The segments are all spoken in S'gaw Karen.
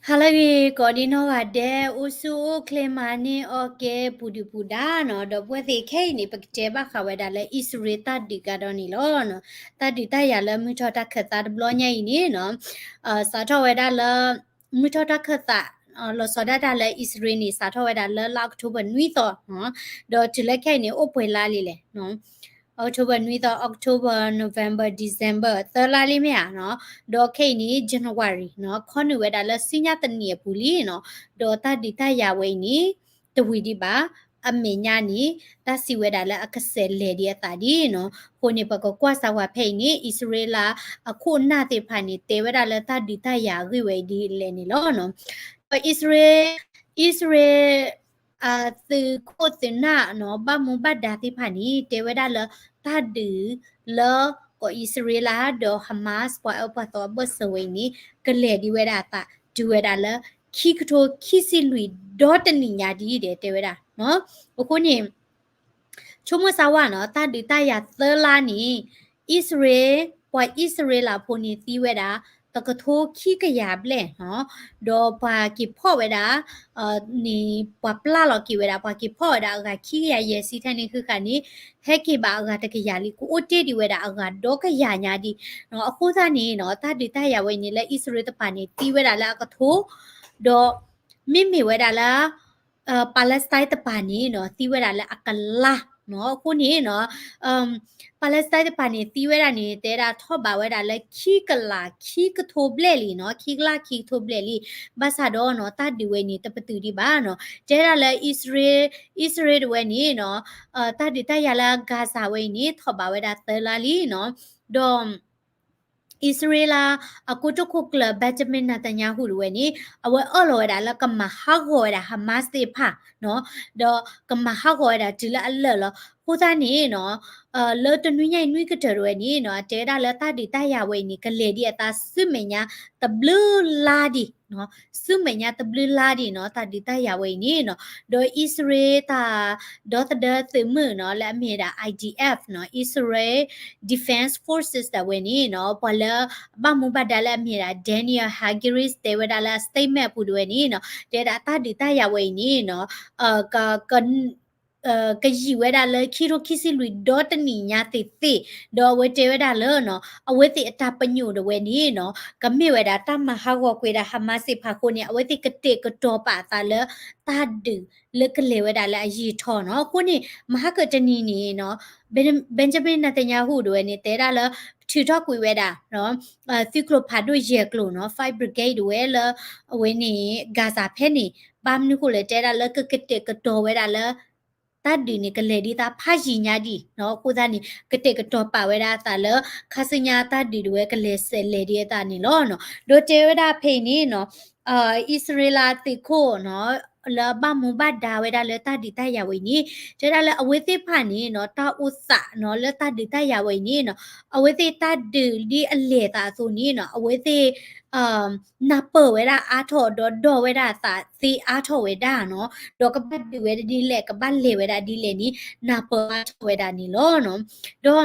ဟါလၢအဂ့ၤ ကိးဒံနီၢ်ဂၤဒဲး အိၣ်ဆူၣ်အိၣ်ချ့မၤန့ၢ်အီၣ်ကဲ ပူၤဒုၣ်ပူၤဒါနီၤ, ဒီပုၢ်ဝဲၢ်သ့ၣ်ခဲအံၤန့ၣ် ပကတဲဘၣ်ဃးဝဲဒၣ်လၢအံၣ်စရ့လးတၢ်ဒုးကဒီးန့ၣ်လီၤ. တၢ်ဒုးတၢ်ယၤလၢမုၢ်ထီၣ်တၢ်ခၢၣ်သးတဘျီညါအံၤန့ၣ်နီၤ, စးထီၣ်ဝဲဒၣ်လၢ မုၢ်ထီၣ်တၢ်ခၢၣ်သး လီၤဆီဒၣ်တၢ်လၢအံၣ်စရ့လးန့ၣ် စးထီၣ်ဝဲဒၣ်လၢလါအီးကထိဘၢၣ်နွံသီ, October နွံသီ, October, November, December သၢလါလံမ့ၢ်ဧါနီၤ, ဒီးခဲအံၤန့ၣ် January နီၤ, ခီနုာ်ဝဲဒၣ်လၢဆူညါတနံၣ်အပူၤလံနီၤ, ဒီးတၢ်ဒုးတၢ်ယၤဝဲအံၤန့ၣ် တဝံၤဒံးဘၣ်, အမဲာ်ညါန့ၣ် တၢ်စံးဝဲဒၣ်လၢအကဆဲးလဲၤဒံးအသးဒ်နီၤ, အဃိန့ၣ် ပကကွၢ်စၢၤဝဲဖဲအံၤန့ၣ် အံၣ်စရ့လးအခိၣ်အနၢ်သ့ၣ်တဖၣ်န့ၣ် တဲဝဲဒၣ်လၢတၢ်ဒုးတၢ်ယၤအဂ့ၢ်ဝဲအံၤဒ်လဲၣ်န့ၣ်လီၤ. အံၣ်စရ့လး အံၣ်စရ့လး အသုးခိၣ်သုးနၢ်နီၤ ဘၣ်မူဘၣ်ဒါသ့ၣ်တဖၣ်န့ၣ် တဲဝဲဒၣ်လၢတၢ်ဒုးလၢ ကီၢ်အံၣ်စရ့လးဒီး Hamas ပှၤအၢပှၤသီအဘၢၣ်စၢၤဝဲအံၤန့ၣ် ကလဲၤဒံးဝဲဒၣ်အသး တုၤဝဲဒၣ်လၢ ခံကထိခံဆံလွံၢ်ဒီတနံၣ်ညါဒ်ဒီး တဲဝဲဒၣ်နီၤ, အဃိန့ၣ် ဆိကမိၣ်စၢၤဝဲနီၤ တၢ်ဒုးတၢ်ယၤသၢလါန့ၣ် အံၣ်စရ့လး ပှၤအံၣ်စရ့လးဖိန့ၣ်သံဝဲဒၣ် တကထိခံကယၤဘျဲၣ်နီၤ, ဒီးပှၤက့ၤဖီၣ်ဝဲဒၣ် န့ၣ် ပှၤပျၢ်လီၤက့ၤဝဲဒၣ် ပှၤက့ၤဖီၣ်ဝဲဒၣ်အဂၤခံကယၤယဲၢ်ဆံထဲန့ၣ်ဃုခါန့ၣ် ဟဲက့ၤဘၣ်အဂၤတကယၤလံ ကအိၣ်တ့ၢ်ဒံးဝဲဒၣ်အဂၤဒီကယၤညါဒံးနီၤ, အဃိသတးန့ၣ်နီၤ တၢ်ဒုးတၢ်ယၤဝဲအံၤန့ၣ် လၢအံၣ်စရ့လးတပၤန့ၣ်သံဝဲဒၣ်လၢအကထိ, ဒီး မ့မ့ၢ်ဝဲဒၣ်လၢ Palestine တပၤန့ၣ်နီၤ သံဝဲဒၣ်လၢအကလါနီၤ, အဃိန့ၣ်နီၤ Palestine တပၤန့ၣ် သံဝဲဒၣ်န့ၣ် တဲဒၣ်ထီၣ်ဘးဝဲဒၣ်လၢခံကလးခံကထိဘျဲၣ်လံနီၤ, ခံကလးခံကထိဘျဲၣ်လံ, ဘၣ်ဆၣ်ဒီးနီၤ တၢ်ဒုးဝဲန့ၣ် တပတုာ်ဒံးဘၣ်နီၤ, တဲဒၣ်လၢအံၣ်စရ့လး အံၣ်စရ့လးတဝဲန့ၣ်နီၤ တၢ်ဒုးတၢ်ယၤလၢ Gaza ဝဲအံၤန့ၣ် ထီၣ်ဘးဝဲဒၣ်သၢလါလံနီၤ, ဒီး အံၣ်စရ့လး အကိတိာ်ခိၣ်ကျၢၢ် Benjamin Netanyahu တဝဲန့ၣ် အဝဲအၢၣ်လီၤဝဲဒၣ်လၢကမၤဟးဂီၤဝဲဒၣ် Hamas သ့ၣ်တဖၣ်နီၤ, ဒီးကမၤဟးဂီၤဝဲဒၣ်တုၤလၢအလၢာ်လီၤ. အဃိသတးန့ၣ်နီၤ လၢတနွံညါအံၤနွံကတၢၢ်တဝဲန့ၣ်နီၤ အတဲဝဲဒၣ်လၢတၢ်ဒုးတၢ်ယၤဝဲအံၤန့ၣ် ကလဲၤဒံးအသးဆူမဲာ်ညါတဘျုးလါဒံး ဆူမဲာ်ညါတဘျုးလါဒံးနီၤ တၢ်ဒုးတၢ်ယၤဝဲအံၤန့ၣ်နီၤ, ဒီးအံၣ်စရ့လးတၢ်ဒီသဒၢသုးမုၢ်နီၤ လၢအမ့ၢ်ဒၣ် I D F နီၤ Israel Defense Forces တဝဲန့ၣ်နီၤ ပှၤလၢအဘၣ်မူဘၣ်ဒါလၢအမ့ၢ်ဒၣ် Daniel Hagari တဲဝဲဒၣ်လၢအ statement အပူၤတဝဲန့ၣ်နီၤ တဲဒၣ်တၢ်ဒုးတၢ်ယၤဝဲအံၤန့ၣ်နီၤ က ကယံာ်ဝဲဒၣ်လၢခံကထိခံဆံလွံၢ်ဒီတနံၣ်ညါသ့ၣ်သ့ၣ်, ဒီးအဝဲတဲဝဲဒၣ်လၢနီၤ အဝဲသ့ၣ်အတၢ်ပညိၣ်တဝဲန့ၣ်နီၤ ကမ့ၢ်ဝဲဒၣ်တၢ်မၤဟးဂီၤကွံာ်ဒၣ် Hamas သ့ၣ်တဖၣ်အဃိန့ၣ် အဝဲသ့ၣ်ကတဲာ်ကတီၤပာ်အသးလၢတၢ်ဒုးလၢကလဲၤဝဲဒၣ်လၢအယံာ်ထီၣ်နီၤ. အဃိန့ၣ် မဟါကတနံၤန့ၣ်နီၤ Benjamin Netanyahu တဝဲန့ၣ် တဲဒၣ်လၢ ထုးထီၣ်ကွံာ်ဝဲဒၣ် သုးကျိၤဖးဒိၣ်ယဲၢ်ကျိၤနီၤ five brigade တဝဲလၢ အဝဲန့ၣ် Gaza ဖဲန့ၣ် ဘၣ်မနုၤဃိလဲၣ် တဲဒၣ်လၢကကတဲာ်ကတီၤဝဲဒၣ်လၢ တၢ်ဒုးန့ၣ် ကလဲၤဒံးသးဖးယံာ်ညါဒံးနီၤ အဃိသတးန့ၣ် ကတဲာ်ကတီၤပာ်ဝဲဒၣ်အသးလၢ ခါဆူညါတၢ်ဒုးတဝဲကလဲၤဆဲးလဲၤဒံးအသးန့ၣ်လီၤ. ဒီးတဲဝဲဒၣ်ဖဲအံၤန့ၣ်နီၤ အံၣ်စရ့လးသုးခိၣ်နီၤ လၢအဘၣ်မူဘၣ်ဒါဝဲဒၣ်လၢတၢ်ဒုးတၢ်ယၤဝဲအံၤန့ၣ် တဲဒၣ်လၢအဝဲသ့ၣ်တဖၣ်န့ၣ်နီၤ တၢ်အိၣ်သးနီၤ လၢတၢ်ဒုးတၢ်ယၤဝဲအံၤန့ၣ်နီၤ အဝဲသ့ၣ်တၢ်ဒုးဒ်အလဲၤသးအသိးန့ၣ်နီၤ အဝဲသ့ၣ် နၢ်ပၢၢ်ဝဲဒၣ်အါထီၣ် ဒီးဒီၣ်ဝဲဒၣ်အသးသ့အါထီၣ်ဝဲဒၣ်နီၤ ဒီးကဘၣ်ဒုးဝဲဒ်လဲၣ် ကဘၣ်လဲၤဝဲဒၣ်ဒ်လဲၣ်န့ၣ် နၢ်ပၢၢ်အါထီၣ်ဝဲဒၣ်န့ၣ်လီၤ. ဒီး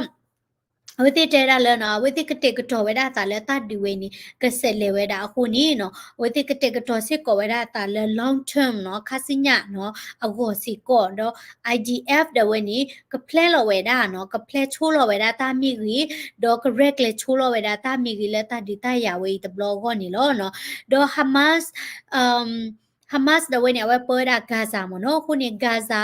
အဝဲသ့ၣ်တဲဒၣ်လၢနီၤ အဝဲသ့ၣ်ကတဲာ်ကတီၤဝဲဒၣ်အသးလၢတၢ်ဒုးဝဲန့ၣ် ကဆဲးလဲၤဝဲဒၣ်အဃိန့ၣ်နီၤ အဝဲသ့ၣ်ကတဲာ်ကတီၤစ့ၢ်ကီးဝဲဒၣ်အသးလၢ long term နီၤ ခါဆူညါနီၤ အဂီၢ်စ့ၢ်ကီး ဒီး I D F ဒၣ်ဝဲန့ၣ် က plan လီၤဝဲဒၣ်နီၤ က plan ဆိလီၤဝဲဒၣ်တၢ်မ့ၢ်ဂ့ၤ ဒီးကရဲၣ်ကျဲၤဆိလီၤဝဲဒၣ်တၢ်မ့ၢ်ဂ့ၤလၢတၢ်ဒုးတၢ်ယၤဝဲအံၤတဘျီအဂီၢ်န့ၣ်လီၤ. ဒီး Hamas Hamas ဒၣ်ဝဲန့ၣ် အဝဲပၢဝဲဒၣ် Gaza မ့ၢ်နီၤ အဃိန့ၣ် Gaza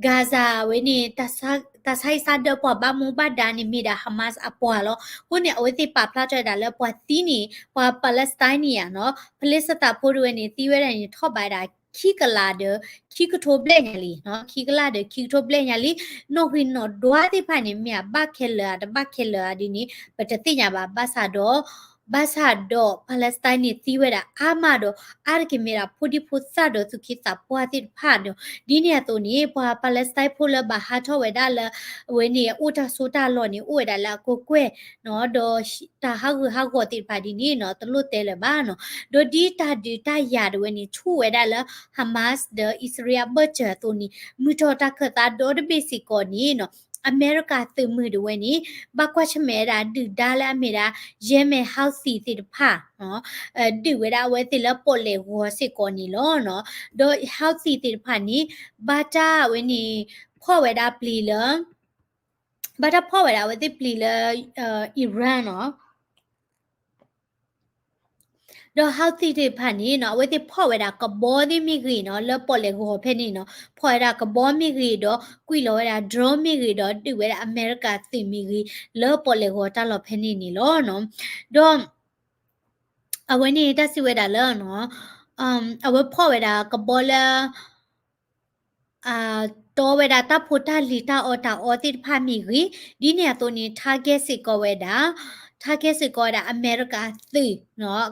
Gaza ဝဲန့ၣ် တၢ်ဆါဟံၣ်ဆါဒၢပှၤဘၣ်မူဘၣ်ဒါန့ၣ်မ့ၢ်ဒၣ် Hamas အပှၤလီၤ. အဃိန့ၣ် အဝဲသ့ၣ်ပာ်ဖျါထီၣ်ဝဲဒၣ်လၢပှၤသံန့ၣ် ပှၤ Palestine န့ၣ်ဧါနီၤ ဖလ့ၡသးဖိတဝဲန့ၣ် သံဝဲဒၣ်န့ၣ် ထီၣ်ဘးဒၣ် ခံကလးဒီး ခံကထိဘျဲၣ်ညါလံနီၤ ခံကလးဒီး ခံကထိဘျဲၣ်ညါလံ. နီၣ်ဂံၢ်နီၣ်ဒွးသ့ၣ်တဖၣ်န့ၣ် မ့ၢ်အဘၣ်ခဲလၢာ်ဧါ တဘၣ်ခဲလၢာ်ဧါဒ်န့ၣ် ပတသ့ၣ်ညါဘၣ် ဘၣ်ဆၣ်ဒီး ဘၣ်ဆၣ်ဒီး Palestine န့ၣ် သံဝဲဒၣ်အါမးဒီး အါတက့ၢ်မ့ၢ်ဒၣ်ဖိဒံဖိသၣ်ဒီးသူၣ်က့သးပှၢ်သ့ၣ်တဖၣ်ဒီး ဒ်န့ၣ်အသိးန့ၣ် ပှၤ Palestine ဖိလၢဘၣ်ဟးထီၣ်ဝဲဒၣ်လၢ အဝဲန့ၣ် အိၣ်တၢ်ဆိးတၢ်လီၢ်န့ၣ် အိၣ်ဝဲဒၣ်လၢအကကွဲၢ်နီၤ ဒီးတၢ်ဟးဂူာ်ဟးဂီၤသ့ၣ်တဖၣ်ဒ်န့ၣ်နီၤ တလိၣ်တဲလၢၤဘၣ်နီၤ. ဒီးဒ်တၢ်ဒုးတၢ်ယၤတဝဲန့ၣ် ဆူၣ်ဝဲဒၣ်လၢ Hamas ဒီးအံၣ်စရ့လးအဘၢၣ်စၢၤအသိးန့ၣ် မုၢ်ထီၣ်တၢ်ခၢၣ်သးဒီတဘ့ၣ်စ့ၢ်ကီးန့ၣ်နီၤ အမဲရကၤသုးမုၢ်ဒၣ်ဝဲန့ၣ် ဘၣ်ကွၢ်ဆၢၣ်မဲာ်ဝဲဒၣ်ဒုၣ်ဒါလၢအမ့ၢ်ဒၣ် Yemen Houthi သ့ၣ်တဖၣ် ဒုးဝဲဒၣ်အဝဲသ့ၣ်လၢပီၣ်လဲၣ်ဂီၤစ့ၢ်ကီးန့ၣ်လီၤ. ဒီး Houthi သ့ၣ်တဖၣ်န့ၣ် ဘၣ်တၢ်ဝဲန့ၣ် ဖီၣ်ဝဲဒၣ်ပျံၤလၢ ဘၣ်တၢ်ဖီၣ်ဝဲဒၣ်အဝဲသ့ၣ်ပျံၤလၢ Iran နီၤ ဒီး Houthi သ့ၣ်တဖၣ်န့ၣ်နီၤ အဝဲသ့ၣ်ဖီၣ်ဝဲဒၣ်ကဘီသ့ၣ်မ့ၢ်ဂ့ၤနီၤ လၢပီၣ်လဲၣ်ဂီၤဖဲန့ၣ်နီၤ ဖီၣ်ဝဲဒၣ်ကဘီမ့ၢ်ဂ့ၤဒီး ကွံာ်လီၤဝဲဒၣ် drone မ့ၢ်ဂ့ၤဒီး ဒုးဝဲဒၣ်အမဲရကၤသုးမ့ၢ်ဂ့ၤ လၢပီၣ်လဲၣ်ဂီၤတၢ်လီၢ်ဖဲန့ၣ်န့ၣ်လီၤနီၤ. ဒီး အဝဲန့ၣ်တၢ်စံးဝဲဒၣ်လၢနီၤ အဝဲဖီၣ်ဝဲဒၣ်ကဘီလၢ တီဝဲဒၣ်တၢ်ဖိတၢ်လံၤတၢ်အီၣ်တၢ်အီသ့ၣ်တဖၣ်မ့ၢ်ဂ့ၤ, ဒ်န့ၣ်အသိးန့ၣ် target စ့ၢ်ကီးဝဲဒၣ်, target စ့ၢ်ကီးဝဲဒၣ်အမဲရကၤသုး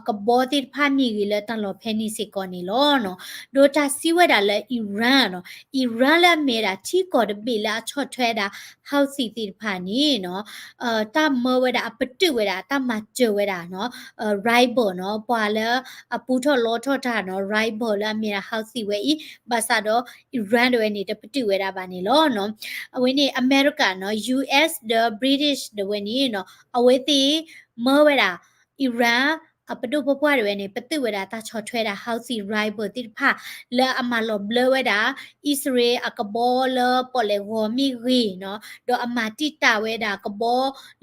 ကဘီသ့ၣ်တဖၣ်မ့ၢ်ဂ့ၤလၢတၢ်လီၢ်ဖဲန့ၣ်စ့ၢ်ကီးန့ၣ်လီၤ. ဒီးတၢ်စံးဝဲဒၣ်လၢ Iran နီၤ, Iran လၢအမ့ၢ်ဝဲဒၣ်ထံကီၢ်တဘ့ၣ်လၢအဆီၣ်ထွဲဒၣ် Houthi သ့ၣ်တဖၣ်န့ၣ်နီၤ တၢ်မၢဝဲဒၣ် အပတုာ်ဝဲဒၣ် တၢ်မၤစၢၤဝဲဒၣ်နီၤ rival နီၤ, ပှၤလၢအပူထီၣ်လီထီၣ်တၢ်နီၤ rival လၢအမ့ၢ်ဒၣ် Houthi ဝဲအံၤ, ဘၣ်ဆၣ်ဒီး Iran ဒၣ်ဝဲန့ၣ် တပတုာ်ဝဲဒၣ်ဘၣ်န့ၣ်လီၤနီၤ. အဝဲန့ၣ် အမဲရကၤနီၤ U S ဒီး British ဒၣ်ဝဲန့ၣ်နီၤ အဝဲသ့ၣ်မၢဝဲဒၣ် Iran အပဒိၣ်ပပှၢ်ဒၣ်ဝဲန့ၣ် ပတုာ်ဝဲဒၣ်တၢ်ဆီၣ်ထွဲဒၣ် Houthi rival သ့ၣ်တဖၣ် လၢအမၤလီၤဘျၢဝဲဒၣ် အံၣ်စရ့လးအကဘီလၢပီၣ်လဲၣ်ဂီၤမ့ၢ်ဂ့ၤနီၤ, ဒီးအမၤတံာ်တာ်ဝဲဒၣ်ကဘီ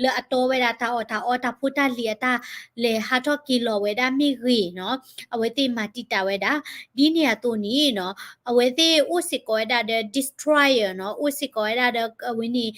လၢအတီဝဲဒၣ်တၢ်အီၣ်တၢ်အီတၢ်ဖိတၢ်လံၤအတၢ်လဲၤဟးထီၣ်က့ၤလီၤဝဲဒၣ်မ့ၢ်ဂ့ၤနီၤ, အဝဲသ့ၣ်မၤတံာ်တာ်ဝဲဒၣ်, ဒ်န့ၣ်အသိးန့ၣ်နီၤ အဝဲသ့ၣ်အိၣ်စ့ၢ်ကီးဝဲဒၣ်ဒီး destroyer နီၤ, အိၣ်စ့ၢ်ကီးဝဲဒၣ်ဒီးအဝဲန့ၣ်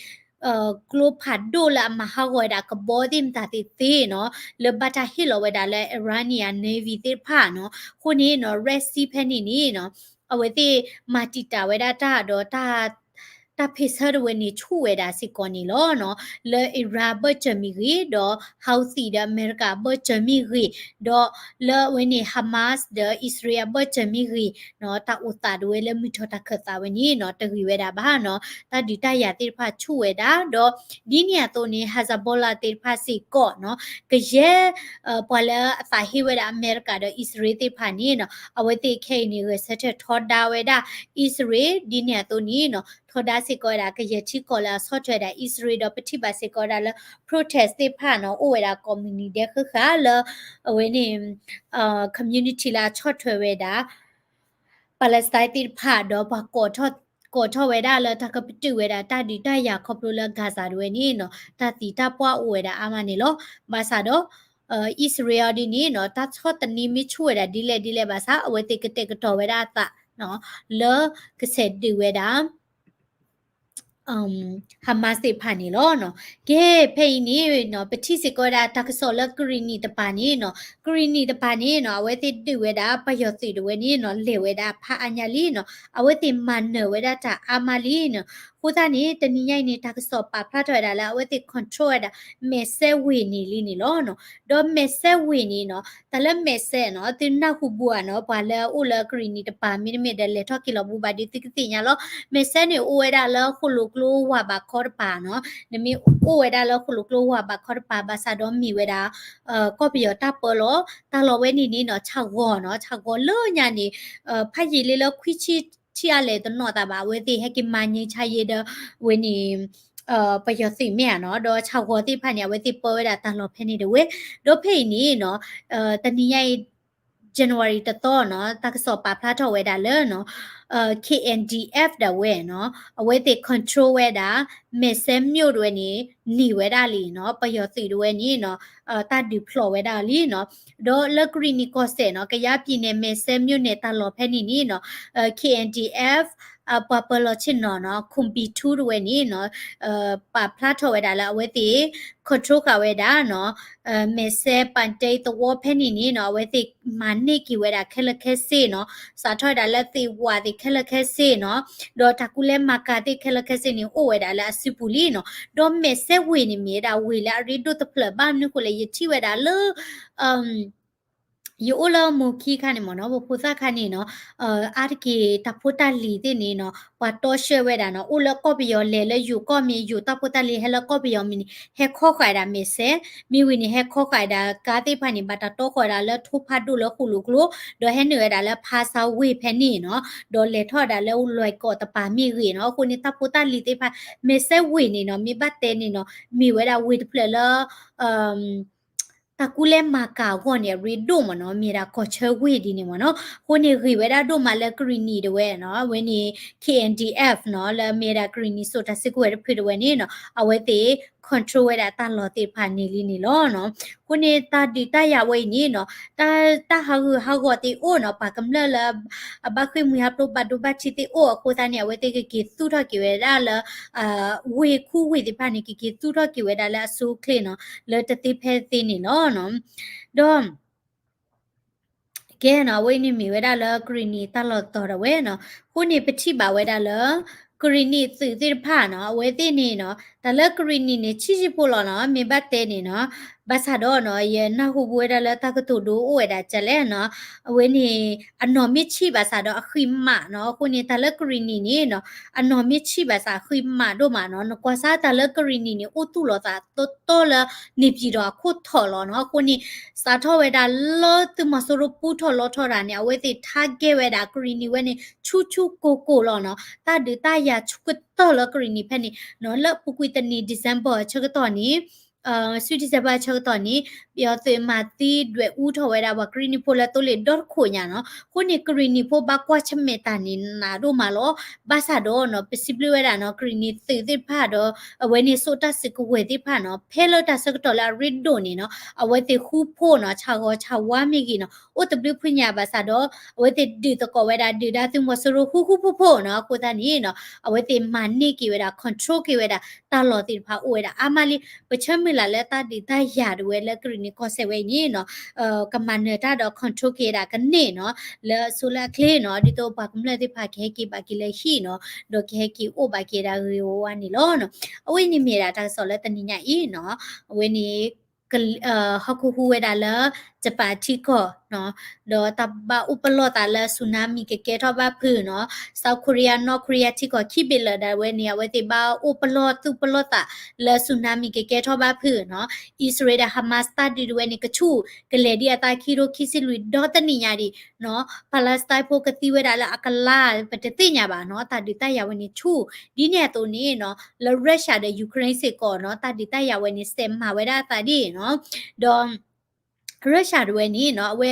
ကျိဖးဒိၣ်လၢအမၤဟးဂီၤဝဲဒၣ်ကဘီသ့ၣ်မတၤသ့ၣ်သ့ၣ်နီၤ, လၢဘၣ်တၢ်ဟ့ၣ်လီၤဝဲဒၣ်လၢ Iranian Navy သ့ၣ်တဖၣ်နီၤ, အဃိန့ၣ်နီၤ Red Sea ဖဲန့ၣ်န့ၣ်နီၤ အဝဲသ့ၣ်မၤတံာ်တာ်ဝဲဒၣ်တၢ်ဒီး တၢ်ဖ့ဆၢဒၣ်ဝဲန့ၣ်ဆူၣ်ဝဲဒၣ်စ့ၢ်ကီးန့ၣ်လီၤနီၤ, လၢ Iran အဘၢၣ်စၢၤမ့ၢ်ဂ့ၤ, ဒီး Houthi ဒီးအမဲရကၤအဘၢၣ်စၢၤမ့ၢ်ဂ့ၤ, ဒီးလၢအဝဲန့ၣ် Hamas ဒီး အံၣ်စရ့လးအဘၢၣ်စၢၤမ့ၢ်ဂ့ၤ, တၢ်အိၣ်သးဒၣ်ဝဲလၢမုၢ်ထီၣ်တၢ်ခၢၣ်သးဝဲန့ၣ်နီၤ တဂ့ၤဝဲဒၣ်ဘၣ်နီၤ, တၢ်ဒုးတၢ်ယၤသ့ၣ်တဖၣ်ဆူၣ်ဝဲဒၣ်, ဒီးဒ်န့ၣ်အသိးန့ၣ် Hezbollah သ့ၣ်တဖၣ်စ့ၢ်ကီးနီၤ ကယဲၢ် ပှၤလၢအသးဟ့ဝဲဒၣ်အမဲရကၤဒီးအံၣ်စရ့လးသ့ၣ်တဖၣ်န့ၣ်နီၤ အဝဲသ့ၣ်ခဲအံၤန့ၣ် ဂဲၤဆၢထၢၣ်ထီဒါဝဲဒၣ် အံၣ်စရ့လး ဒ်န့ၣ်အသိးန့ၣ်နီၤ ထီဒါစ့ၢ်ကီးဝဲဒၣ်ကယဲၢ်ထံကီၢ်လၢအဆီၣ်ထွဲဒၣ်အံၣ်စရ့လး ဒီးပထံၣ်ဘၣ်စ့ၢ်ကီးဝဲဒၣ်လၢ protest သ့ၣ်တဖၣ်နီၤ အိၣ်ဝဲဒၣ်ကိးမုၢ်နံၤဒဲးဃၣ်ဃၣ်လၢ အဝဲန့ၣ် community လၢအဆီၣ်ထွဲဝဲဒၣ် Palestine သ့ၣ်တဖၣ်ဒီးပှၤ ကိးထီၣ်ဝဲဒၣ်လၢတၢ်ကပတုာ်ဝဲဒၣ်တၢ်ဒုးတၢ်ယၤခီဖျိလၢ Gaza ဒၣ်ဝဲန့ၣ်နီၤ တၢ်သံတၢ်ပှၢ်အိၣ်ဝဲဒၣ်အါမးန့ၣ်လီၤ. ဘၣ်ဆၣ်ဒီး အံၣ်စရ့လးဒ်န့ၣ်နီၤ တၢ်ဆီၣ်သနံးမ့ၢ်ဆူၣ်ဝဲဒၣ်ဒ်လဲၣ်ဒ်လဲၣ်ဘၣ်ဆၣ် အဝဲသ့ၣ်ကတဲာ်ကတီၤဝဲဒၣ်အသး လၢကဆဲးဒုးဝဲဒၣ် Hamas သ့ၣ်တဖၣ်န့ၣ်လီၤ. ကဲ ဖဲအံၤန့ၣ်နီၤ ပထံၣ်စ့ၢ်ကီးဝဲဒၣ်တၢ်ကစီၣ်လၢကရံၣ်နံၣ်တပၤန့ၣ်နီၤ ကရံၣ်နံၣ်တပၤန့ၣ်နီၤ အဝဲသ့ၣ်ဒုးဝဲဒၣ်ပယီၤသုးဒၣ်ဝဲန့ၣ်နီၤ လဲၤဝဲဒၣ်ဖးအါညါလံနီၤ အဝဲသ့ၣ်မၤနၢၤဝဲဒၣ်တၢ်အါမးလံနီၤ အဃိသတးန့ၣ် တနံၤညါအံၤန့ၣ် တၢ်ကစီၣ်ပာ်ဖျါထီၣ်ဝဲဒၣ်လၢအဝဲသ့ၣ် control ဝဲဒၣ် မဲာ်စဲဝ့ၢ်န့ၣ်လံန့ၣ်လီၤ. ဒီးမဲာ်စဲဝ့ၢ်န့ၣ်နီၤ တၢ်လၢမဲာ်စဲနီၤ သုနၢ်ဟူဘူးဧါနီၤ ပှၤလၢအအိၣ်လၢကရံၣ်နံၣ်တပၤ မ့တမ့ၢ်ဒီးလဲၤထီၣ်က့ၤလီၤဘူးဘၣ်ဒီးသုကသ့ၣ်ညါလီၤ. မဲာ်စဲန့ၣ် အိၣ်ဝဲဒၣ်လၢဃိၣ်လိာ်ကျိဝၤဘးခီတပၤနီၤ နမ့ၢ်အိၣ်ဝဲဒၣ်လၢဃိၣ်လိာ်ကျိဝၤဘးခီတပၤ ဘၣ်ဆၣ်ဒီးမ့ၢ်ဝဲဒၣ် ကီၢ်ပယီၤတၢ်ပၢလီၤ တၢ်လီၢ်ဝဲန့ၣ်န့ၣ်နီၤ ဆၣ်ဂီၤနီၤ ဆၣ်ဂီၤလၢညါန့ၣ် ဖးယံာ်လံလၢခွံဆံထံၣ်အလဲၣ်တနီၣ်သးဘၣ် အဝဲသ့ၣ်ဟဲက့ၤမၤန့ၢ်ဆါယံာ်ဒီး ဝဲန့ၣ် ပယီၤသုးမ့ၢ်ဧါနီၤ ဒီးဆၣ်ဂီၤသ့ၣ်တဖၣ်န့ၣ် အဝဲသ့ၣ်ပၢဝဲဒၣ်တၢ်လီၢ်ဖဲန့ၣ်တဝဲ ဒီးဖဲအံၤန့ၣ်နီၤ တနံၤညါအံၤ January တသီနီၤ တၢ်ကစီၣ်ပာ်ဖျါထီၣ်ဝဲဒၣ်လၢနီၤ K N D F ဒၣ်ဝဲနီၤ အဝဲသ့ၣ် control ဝဲဒၣ် မဲာ်စဲမျိာ်ဒၣ်ဝဲန့ၣ် န့ၢ်ဝဲဒၣ်လံနီၤ ပယီၤသုးဒၣ်ဝဲန့ၣ်နီၤ တၢ်ဒုးဖျိးဝဲဒၣ်လံနီၤ ဒီးလၢကရံၣ်နံၣ်ကီၢ်စဲၣ်နီၤ ကယားပြည်နယ် မဲာ်စဲမျိာ်န့ၣ်တၢ်လီၢ်ဖဲန့ၣ်န့ၣ်နီၤ K N D F ပှၤပၢၤလီၢ်ဆ့ၣ်နီၤနီၤ ခွန်ဘီထူဒၣ်ဝဲန့ၣ်နီၤ ပာ်ဖျါထီၣ်ဝဲဒၣ်လၢအဝဲသ့ၣ် control ဃာ်ဝဲဒၣ်နီၤ မဲာ်စဲပၣ်တဲသဝီဖဲန့ၣ်န့ၣ်နီၤ အဝဲသ့ၣ်မၤန့ၢ်က့ၤဝဲဒၣ်ခဲလၢာ်ခဲဆ့နီၤ စးထီၣ်ဝဲဒၣ်လၢသ့ၣ်ဝၣ်သ့ၣ်ခဲလၢာ်ခဲဆ့နီၤ ဒီးတၢ်ကူလဲမၤကၤသ့ၣ်ခဲလၢာ်ခဲဆ့န့ၣ် အိၣ်ဝဲဒၣ်လၢအစုပူၤလံနီၤ ဒီးမဲာ်စဲဝ့ၢ်န့ၣ်မ့ၢ်ဝဲဒၣ်ဝ့ၢ်လၢအရ့ဒိၣ်တဖျၢၣ်ဘၣ်မနုၤဃိလဲၣ် ယထံၣ်ဝဲဒၣ်လၢ ယအိၣ်လၢမိၢ်ခံခါန့ၣ်မ့ၢ်နီၤ, ပဖိသၣ်ခါန့ၣ်နီၤ, အါတက့ၢ်တၢ်ဖိတၢ်လံၤသ့ၣ်န့ၣ်နီၤ ပှၤတီဆှၢဝဲဒၣ်နီၤ, အိၣ်လၢကီၢ်ပယီၤလဲၤလၢယိၤကီၢ်မ့ၢ် ယိၤတၢ်ဖိတၢ်လံၤဟဲလၢကီၢ်ပယီၤမ့ၢ်န့ၣ် ဟဲခီဃာ်ဝဲဒၣ်မဲာ်စဲး, မ့ၢ်ဝံၤန့ၣ် ဟဲခီဃာ်ဝဲဒၣ်ကါသ့ၣ်တဖၣ်န့ၣ် ဘၣ်တၢ်တီဃာ်ဝဲဒၣ်လၢထိဖးဒိၣ်လၢဃိာ်လိာ်ကျိ, ဒီးဟဲနုာ်ဝဲဒၣ်လၢဖါဆါဝ့ၢ်ဖဲန့ၣ်နီၤ, ဒီးလဲၤထီၣ်ဝဲဒၣ်လၢလွဲၢ်ကီးတပၤမ့ၢ်ဂ့ၤနီၤ, အဃိန့ၣ် တၢ်ဖိတၢ်လံၤသ့ၣ်တဖၣ် မဲာ်စဲးဝ့ၢ်န့ၣ်နီၤ မ့ၢ်ဘၣ်တဲန့ၣ်နီၤ မ့ၢ်ဝဲဒၣ်ဝ့ၢ်တဖျၢၣ်လၢ တၢ်ကူလဲၢ်မၤကၤအဂီၢ်န့ၣ် အရ့ဒိၣ်မ့ၢ်နီၤ, မ့ၢ်ဒၣ်ကီၢ်ဆၢဝ့ၢ်ဒ်န့ၣ်မ့ၢ်နီၤ, အဃိန့ၣ်ဂ့ၤဝဲဒၣ်ဒိၣ်မးလၢကရံၣ်နံၤတဝဲနီၤ, အဝဲန့ၣ် K N D F နီၤ, လၢမ့ၢ်ဒၣ်ကရံၣ်နံၤစိာ်တၢ်စုကဝဲၤတဖုတဝဲန့ၣ်နီၤ, အဝဲသ့ၣ် control ဝဲဒၣ်တၢ်လီၢ်သ့ၣ်တဖၣ်န့ၣ်လံန့ၣ်လီၤနီၤ, အဃိန့ၣ်တၢ်ဒုးတၢ်ယၤဝဲအံၤန့ၣ်နီၤ, တၢ် တၢ်ဟးဂူာ်ဟးဂီၤသ့ၣ်အိၣ်နီၤ, ပှၤကမျၢၢ်လၢ အဘၣ်ဃ့ၢ်မှံဟးဖျိးဘၣ်ဒိဘၣ်ထံးသ့ၣ်အိၣ်အဃိသတးန့ၣ် အဝဲသ့ၣ်ကက့ၤသူၣ်ထီၣ်က့ၤဝဲဒၣ်လၢ ဝ့ၢ်ခူဝ့ၢ်သ့ၣ်တဖၣ်န့ၣ် ကက့ၤသူၣ်ထီၣ်က့ၤဝဲဒၣ်လၢအဆိအချ့နီၤ, လၢတသ့ဖဲသ့န့ၣ်လီၤနီၤ, ဒီး ကဲနီၤ, အဝဲန့ၣ်မ့ၢ်ဝဲဒၣ်လၢကရံၣ်နံၤတၢ်လီၢ်တတီၤဒၣ်ဝဲနီၤ, အဃိန့ၣ်ပထံၣ်ဘၣ်ဝဲဒၣ်လၢ ကရံၣ်နံၤသုးသ့ၣ်တဖၣ်နီၤ, အဝဲသ့ၣ်န့ၣ်နီၤ, တၢ်လၢကရံၣ်နံၤန့ၣ် ဆံးဆံးဖိလီၤနီၤ, မ့ၢ်ဘၣ်တဲန့ၣ်နီၤ, ဘၣ်ဆၣ်ဒီးနီၤ, ယနၢ်ဟူဝဲဒၣ်လၢတၢ်ကတိၤဒိအိၣ်ဝဲဒၣ်ကလဲၣ်နီၤ, အဝဲန့ၣ် အနီၢ်မ့ၢ်ဆံးဘၣ်ဆၣ်ဒီးအဃံမးနီၤ, အဃိန့ၣ် တၢ်လၢကရံၣ်နံၤန့ၣ်နီၤ, အနီၢ်မ့ၢ်ဆံးဘၣ်ဆၣ်အဃံမးဒိၣ်မးနီၤ, နကွၢ်စၢ်တၢ်လၢကရံၣ်နံၤန့ၣ် အိၣ်သူၣ်လီၤသးတီတီလၢ န့ၣ်ပၠံၣ်တီၣ်အခိၣ်ထီၣ်လီၤနီၤ, အဃိန့ၣ် စးထီၣ်ဝဲဒၣ်လၢသုးမီၤစိရိၤပူထီၣ်လီထီၣ်တၢ်န့ၣ် အဝဲသ့ၣ် target ဝဲဒၣ်ကရံၣ်နံၤဝဲန့ၣ် ဆူၣ်ဆူၣ်ကိၢ်ကိၢ်လီၤနီၤ, တၢ်ဒုးတၢ်ယၤဆူၣ်ကတၢၢ်လၢကရံၣ်နံၤဖဲန့ၣ်နီၤ, လၢအပူၤကွံာ်တနံၤ December အဆၢကတီၢ်န့ၣ် ဆူ December အဆၢကတီၢ်န့ၣ် ပယီၤသုးမၤသံဒွဲၣ်အူထီၣ်ဝဲဒၣ်ပှၤကရံၣ်နံၤဖိလၢသိလ့ၣ်ဒီတခိၣ်ညါနီၤ, အဃိန့ၣ် ကရံၣ်နံၤဖိဘၣ်ကွၢ်ဆၢၣ်မဲာ်တၢ်န့ၣ်နးဒိၣ်မးလီၤ, ဘၣ်ဆၣ်ဒီးနီၤ ပစံးဘျုးဝဲဒၣ်နီၤ ကရံၣ်နံၤသုးသ့ၣ်တဖၣ်ဒီး အဝဲန့ၣ်စိာ်တၢ်စုကဝဲၤသ့ၣ်တဖၣ်နီၤ, ဖဲလၢတၢ်ဆၢကတီၢ်လၢအရ့ဒိၣ်န့ၣ်နီၤ အဝဲသ့ၣ်ဃူဖိးနီၤ ဆၣ်ဂီၤဆၣ်ဝါမ့ၢ်ဂ့ၤနီၤ အိၣ်တဘျုးဖုညါဘၣ်ဆၣ်ဒီး အဝဲသ့ၣ်ဒုးသကိးဝဲဒၣ် ဒုးဒါသုးမီၤစိရိၤဃူဃူဖိးဖိးနီၤ, အဃိသတးန့ၣ်နီၤ အဝဲသ့ၣ်မၤန့ၢ်က့ၤဝဲဒၣ် control က့ၤဝဲဒၣ်တၢ်လီၢ်သ့ၣ်တဖၣ်အိၣ်ဝဲဒၣ်အါမးလံ, ပဆၢမုၢ်လၢ်လၢတၢ်ဒုးတၢ်ယၤဒၣ်ဝဲလၢကရံၣ်နံၤကီၢ်စဲၣ်ဝဲအံၤန့ၣ်နီၤ ကမၤနၢၤတၢ်ဒီး control က့ၤဒၣ်ကန့ၢ်နီၤ, လၢအဆိလၢအချ့နီၤ, ဒ်သိးပှၤကမျၢၢ်သ့ၣ်တဖၣ်ကဟဲက့ၤဘၣ်က့ၤလၢဟံၣ်နီၤ, ဒီးကဟဲက့ၤအိၣ်ဘၣ်က့ၤဒၣ်ဂ့ၤဝါဝါန့ၣ်လီၤနီၤ, အဝဲအံၤန့ၣ်မ့ၢ်ဒၣ်တၢ်ကစီၣ်လၢတနံၤညါအံၤနီၤ, အဝဲန့ၣ် ဟီၣ်ခိၣ်ဟူးဝဲဒၣ်လၢ ယပၣ်ထံကီၢ်နီၤ, ဒီးတၢ်ဘၣ်အိၣ်ပလီၢ်သးလၢ tsunami ကကဲထီၣ်ဘၣ်ဖုးနီၤ, South Korea North Korea ထံကီၢ်ခံဘ့ၣ်လၢာ်ဒၣ်ဝဲန့ၣ် အဝဲသ့ၣ်ဘၣ်အိၣ်ပလီၢ်သူၣ်ပလီၢ်သးလၢ tsunami ကကဲထီၣ်ဘၣ်ဖုးနီၤ, အံၣ်စရ့လးဒီး Hamas တၢ်ဒုးဒၣ်ဝဲန့ၣ် ကဆူၣ်ကလဲၤဒံးအသးခံထိခံဆံလွံၢ်ဒီတနံၣ်ညါဒံးနီၤ, Palestine ဖိကသံဝဲဒၣ်လၢအကလါ ပတသ့ၣ်ညါဘၣ်နီၤ, တၢ်ဒုးတၢ်ယၤဝဲန့ၣ်ဆူၣ်, ဒ်န့ၣ်အသိးန့ၣ်နီၤ လၢ Russia ဒီး Ukraine စ့ၢ်ကီးနီၤ တၢ်ဒုးတၢ်ယၤဝဲန့ၣ် စဲးမၤဝဲဒၣ်အသးဒ်နီၤ, ဒီး Russia ဒၣ်ဝဲန့ၣ်နီၤ အဝဲ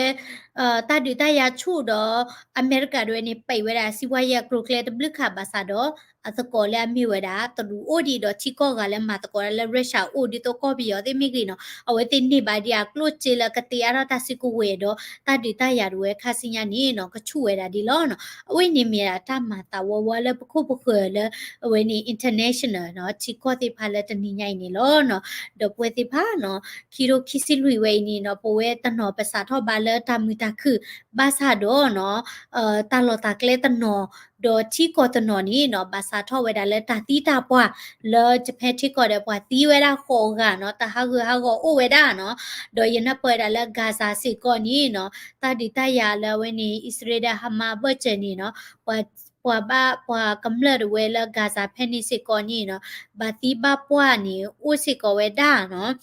တၢ်ဒုးတၢ်ယၤဆူၣ်ဒီး အမဲရကၤဒၣ်ဝဲန့ၣ် ပံးဝဲဒၣ် စံးဝါယဲၢ်အကျိၤအကျဲတဘျုးခါဘၣ်ဆၣ်ဒီး အသကိးလၢအမ့ၢ်ဝဲဒၣ် တရူးအိၣ်ဒံးဒီးထံကီၢ်ဂၤလၢမၤသကိးဒၣ်လၢ Russia အိၣ်ဒ်သိးကီၢ်ပယီၤသ့ၣ်မ့ၢ်ဂ့ၤနီၤ အဝဲသ့ၣ်န့ၢ်ဘၣ်ဒံးအကျိၣ်စ့လၢကတ့အါထီၣ်တၢ်စုကဝဲၤဒီး တၢ်ဒုးတၢ်ယၤဒၣ်ဝဲခါဆူညါန့ၣ်နီၤ ကဆူၣ်ဝဲဒၣ်ဒ်လီၤနီၤ, အဝဲအံၤန့ၣ်မ့ၢ်ဒၣ်တၢ်မၤသးဝါဝါလၢပခိၣ်ပဃၢၤလၢ အဝဲန့ၣ် international နီၤ ထံကီၢ်သ့ၣ်တဖၣ်လၢတနံၤညါအံၤန့ၣ်လီၤနီၤ, ဒီးပဝဲသ့ၣ်တဖၣ်နီၤ ခံထိခံဆံလွံၢ်ဝဲအံၤန့ၣ်နီၤ ပဝဲတနီၤပစးထီၣ်ဘၣ်လၢတၢ်မုာ်တၢ်ခုၣ် ဘၣ်ဆၣ်ဒီးနီၤ တၢ်လီၢ်တၢ်ကျဲတနီၤ ဒီးထံကီၢ်တနီၤန့ၣ်နီၤ ဘၣ်စးထီၣ်ဝဲဒၣ်လၢတၢ်သံတၢ်ပှၢ် လၢ Japan ထံကီၢ်ဒီးပှၤသံဝဲဒၣ်ဃိးဂၤနီၤ တၢ်ဟးဂူာ်ဟးဂီၤအိၣ်ဝဲဒၣ်နီၤ, ဒီးယနၢ်ပၢၢ်ဝဲဒၣ်လၢ Gaza စ့ၢ်ကီးန့ၣ်နီၤ တၢ်ဒုးတၢ်ယၤလၢအဝဲန့ၣ် အံၣ်စရ့လးဒီး Hamas ဘၢၣ်စၢၤန့ၣ်နီၤ ပှၤဘၣ်ပှၤကမျၢၢ်ဒၣ်ဝဲလၢ Gaza ဖဲန့ၣ်စ့ၢ်ကီးန့ၣ်နီၤ ဘၣ်သံဘၣ်ပှၢ်န့ၣ် အိၣ်စ့ၢ်ကီးဝဲဒၣ်နီၤ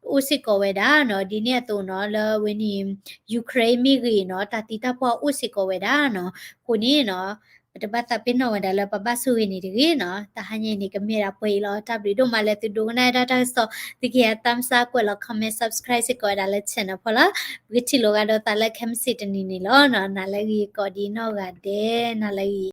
အိၣ်စ့ၢ်ကီးဝဲဒၣ်နီၤ ဒ်န့ၣ်အသိးနီၤ လၢအဝဲန့ၣ် Ukraine မ့ၢ်ဂ့ၤနီၤ တၢ်သံတၢ်ပှၢ်အိၣ်စ့ၢ်ကီးဝဲဒၣ်နီၤ, အဃိန့ၣ်နီၤ ပတဘၣ်သးပ့ၤနီၣ်ဝဲဒၣ်လၢပဘၣ်ဆိၣ်ဂ့ၤန့ၣ်တဂ့ၤနီၤ, တဟါညါအံၤန့ၣ် ကမ့ၢ်ဒၣ်ပှဲၤအံၤလီၤ, တၢ်ဘျုးဒိၣ်မးလၢသုဒိကနၣ်တၢ်ကစီၣ်, သုကဟဲ thumbs up ကွဲးလီၤ comment subscribe စ့ၢ်ကီးဝဲဒၣ်လၢ channel ဖီလာ်, ပကထံၣ်လိာ်ဂၤဒီးသးလၢခဲမုၢ်ဆ့ၣ်တနံၤန့ၣ်လီၤ, နၤလၢအဂ့ၤကိးဒံးနီၢ်ဂၤဒဲး နၤလၢအဂ့ၤ